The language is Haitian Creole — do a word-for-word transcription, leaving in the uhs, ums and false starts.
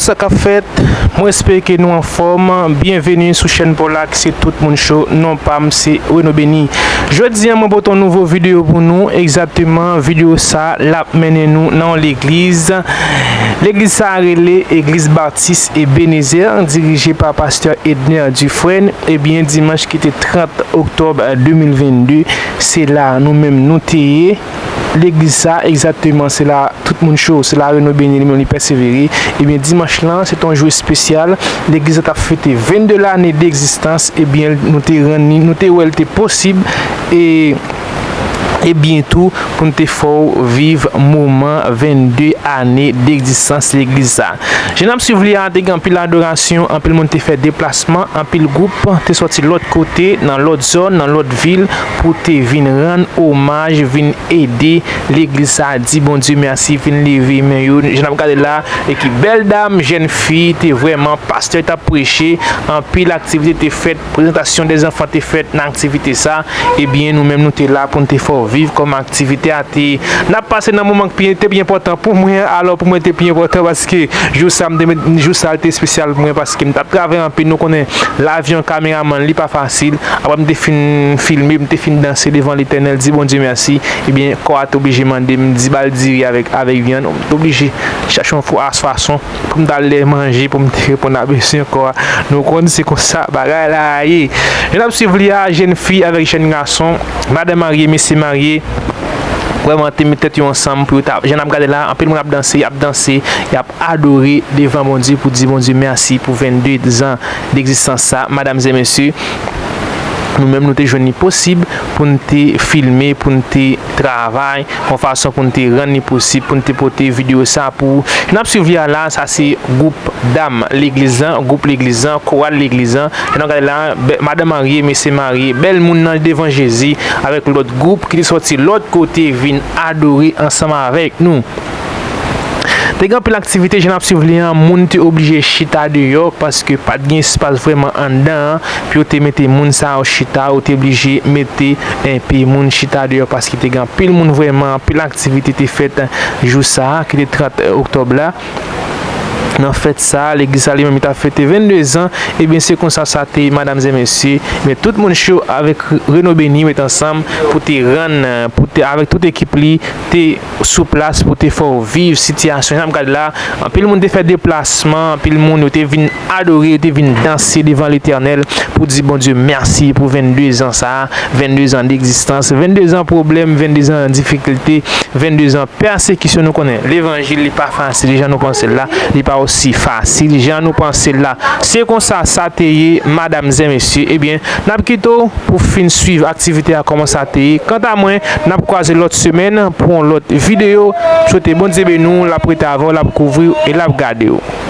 Sa k ap fèt? Mwen espere ke nou anfòm. Byenveni sou chèn pa w la ki se Tout Moun Show. Non pa m se Reno Beni. Jodi a mwen pote yon nouvo videyo pou nou. Egzakteman, videyo sa l ap mennen nou nan yon legliz. Legliz sa rele Egliz Batis Ebenezer, dirije pa pastè Edner Dufresne. Ebyen, dimanch ki te trant oktòb de mil vennde, se la nou menm nou te ye. Legliz sa, egzakteman, se la Tout Moun Show, se la Reno Beni li menm li pèsevere. Ebyen, dimanch lan, se te yon jou espesyal. Legliz la t ap fete vennde lane degzistans. Ebyen, nou te rann li, nou te wè l te posib e, e byen tou pou n te fè w viv moman vennde ane degzistans legliz sa. Jan n ap swiv li a, te gen anpil adorasyon, anpil moun te fè deplasman, anpil gwoup te sòti lòt kote, nan lòt zòn, nan lòt vil, pou te vin rann omaj, vin ede legliz sa a di Bondye mèsi, vin leve men yo. Jan n ap gade la, e ki bèl dam, jèn fi, te vrèman, pastè t ap preche, anpil aktivite te fèt, prezantasyon dèzanfan te fèt nan aktivite sa. Ebyen, nou menm nou te la pou n te fè w viv kòman aktivite a te. N ap pase nan moman ki te pi enpòtan pou mwen, alò pou mwen te pi enpòtan paske jou sa m te met, jou sa te espesyal pou mwen paske m t ap travay anpil, nou konnen lavi yon kameramann li pa fasil. Apre m te fin filme, m te fin danse devan Letènèl, di Bondye mèsi. Ebyen, kò a te oblije mande m, di ba l diri avèk, avèk vyann. M te oblije chache yon fwa-, fason pou m t al lè manje, pou m te reponn a bezwen kò a. Nou konn se konsa bagay la ye. Jan n ap swiv li a, jèn fi avèk jèn gason, madanm marye, mesye marye. Vrèman, te met tèt yo ansanm pou yo ta, jan n ap gade la, anpil moun ap danse, y ap danse, y ap adore devan Bondye pou di Bondye mèsi pou vennde zan degzistans sa, madamzè, mesye. Nou menm, nou te jwenn li posib pou n te filme, pou n te travay, yon fason pou n te rann li posib, pou n te pote videyo sa pou ou. N ap swiv li a la, sa se gwoup dam legliz lan, gwoup legliz lan, koral legliz lan. Jan n ap gade la, bè-, madanm marye, mesye marye, bèl moun nan devan Jezi, avèk lòt gwoup ki te sòti lòt kote vin adore ansanm avèk nou. Te gen anpil aktivite, jan n ap swiv li an, moun te oblije chita deyò paske pa t gen espas vrèman anndan an pou yo te mete moun sa yo chita, yo te oblije mete enpe moun chita deyò paske te gen anpil moun vrèman, anpil aktivite te fèt jou sa a, ki te trant oktòb la. Nan fèt sa a, legliz sa li menm li t ap fete vennde zan, ebyen se konsa sa te ye, madamzè, mesye. Men Tout Moun Show avèk Reno Beni met ansanm pou te rann, pou te, avèk tout ekip li, te sou plas pou te fè w viv sitiyasyon. Jan n ap gade la, anpil moun te fè deplasman, anpil moun yo te vin adore, yo te vin danse devan Letènèl pou di Bondye mèsi pou vennde zan sa a, vennde zan degzistans, vennde zan pwoblèm, vennde zan difikilte, vennde zan pèsekisyon. Nou konnen levanjil li pa fasil, jan nou panse l la, li pa osi fasil jan nou panse l la. Se konsa sa te ye, madamzè, mesye. Ebyen, n ap kite w pou fin swiv aktivite a kòman sa te ye. Kanta mwen, n ap kwaze lòt semèn pou yon lòt videyo. Swete Bondye beni w, l ap rete avè w, l ap kouvri w e l ap gade w.